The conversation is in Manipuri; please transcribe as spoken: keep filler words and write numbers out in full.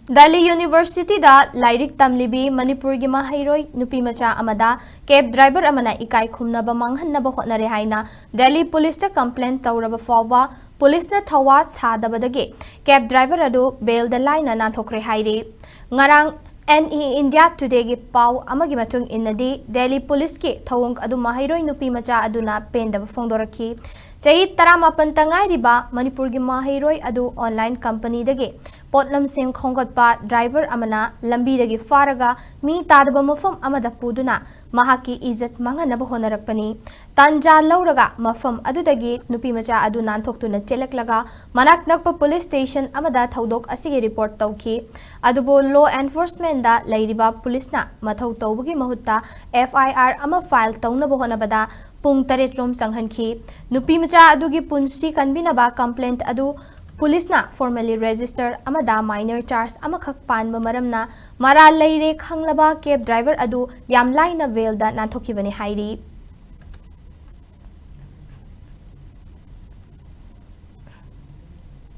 ꯗꯦꯜꯂꯤ ꯌꯨꯅꯤꯚꯔꯁꯤꯇꯤꯗ ꯂꯥꯏꯔꯤꯛ ꯇꯝꯂꯤꯕꯤ ꯃꯅꯤꯄꯨꯔꯒꯤ ꯃꯍꯩꯔꯣꯏ ꯅꯨꯄꯤ ꯃꯆꯥ ꯑꯃꯗ cab driver ꯑꯃꯅ ꯏꯀꯥꯏ ꯈꯨꯝꯅꯕ ꯃꯥꯡꯍꯟꯅꯕ ꯍꯣꯠꯅꯔꯦ ꯍꯥꯏꯅ ꯗꯦꯜꯂꯤ ꯄꯨꯂꯤꯁꯇ complaint ꯇꯧꯔꯕ ꯐꯥꯎꯕ ꯄꯨꯂꯤꯁꯅ ꯊꯧꯋꯥ ꯁꯥꯗꯕꯗꯒꯤ cab driver ꯑꯗꯨ bailꯗ ꯂꯥꯏꯅ ꯅꯥꯟꯊꯣꯛꯈ꯭ꯔꯦ ꯍꯥꯏꯔꯤ꯫ ꯉꯔꯥꯡ NE India Todayꯒꯤ ꯄꯥꯎ ꯑꯃꯒꯤ ꯃꯇꯨꯡ ꯏꯟꯅꯗꯤ, ꯗꯦꯜꯂꯤ ꯄꯨꯂꯤꯁꯀꯤ ꯊꯧꯑꯣꯡ ꯑꯗꯨ ꯃꯍꯩꯔꯣꯏ ꯅꯨꯄꯤ ꯃꯆꯥ ꯑꯗꯨꯅ ꯄꯦꯟꯗꯕ ꯐꯣꯡꯗꯣꯔꯛꯈꯤ꯫ ꯆꯍꯤ ꯇꯔꯥꯃꯥꯄꯟꯇ ꯉꯥꯏꯔꯤꯕ ꯃꯅꯤꯄꯨꯔꯒꯤ ꯃꯍꯩꯔꯣꯏ ꯑꯗꯨ online companyꯗꯒꯤ ꯄꯣꯠꯂꯝꯁꯤꯡ ꯈꯣꯝꯒꯠꯄ driver ꯑꯃꯅ ꯂꯝꯕꯤꯗꯒꯤ ꯐꯥꯔꯒ ꯃꯤ ꯇꯥꯗꯕ ꯃꯐꯝ ꯑꯃꯗ ꯄꯨꯗꯨꯅ ꯃꯍꯥꯛꯀꯤ ꯏꯖꯠ ꯃꯥꯡꯍꯟꯅꯕ ꯍꯣꯠꯅꯔꯛꯄꯅꯤ꯫ ꯇꯥꯟꯖꯥ ꯂꯧꯔꯒ ꯃꯐꯝ ꯑꯗꯨꯗꯒꯤ ꯅꯨꯄꯤ ꯃꯆꯥ ꯑꯗꯨ ꯅꯥꯟꯊꯣꯛꯇꯨꯅ ꯆꯦꯜꯂꯛꯂꯒ ꯃꯅꯥꯛ ꯅꯛꯄ police station ꯑꯃꯗ ꯊꯧꯗꯣꯛ ꯑꯁꯤꯒꯤ report ꯇꯧꯈꯤ꯫ ꯑꯗꯨꯕꯨ law enforcementꯗ ꯂꯩꯔꯤꯕ ꯄꯨꯂꯤꯁꯅ ꯃꯊꯧ ꯇꯧꯕꯒꯤ ꯃꯍꯨꯠꯇ FIR ꯑꯃ file ꯇꯧꯅꯕ ꯍꯣꯠꯅꯕꯗ ꯄꯨꯡ ꯇꯔꯦꯠ ꯔꯣꯝ ꯆꯪꯍꯟꯈꯤ꯫ ꯅꯨꯄꯤ ꯃꯆꯥ ꯑꯗꯨꯒꯤ ꯄꯨꯟꯁꯤ ꯀꯟꯕꯤꯅꯕ complaint ꯑꯗꯨ ꯄꯨꯂꯤꯁꯅ formally register ꯑꯃꯗ minor charge ꯑꯃꯈꯛ ꯄꯥꯟꯕ ꯃꯔꯝꯅ ꯃꯔꯥꯜ ꯂꯩꯔꯦ ꯈꯪꯂꯕ cab driver ꯑꯗꯨ ꯌꯥꯝ ꯂꯥꯏꯅ bailꯗ ꯅꯥꯟꯊꯣꯛꯈꯤꯕꯅꯤ ꯍꯥꯏꯔꯤ꯫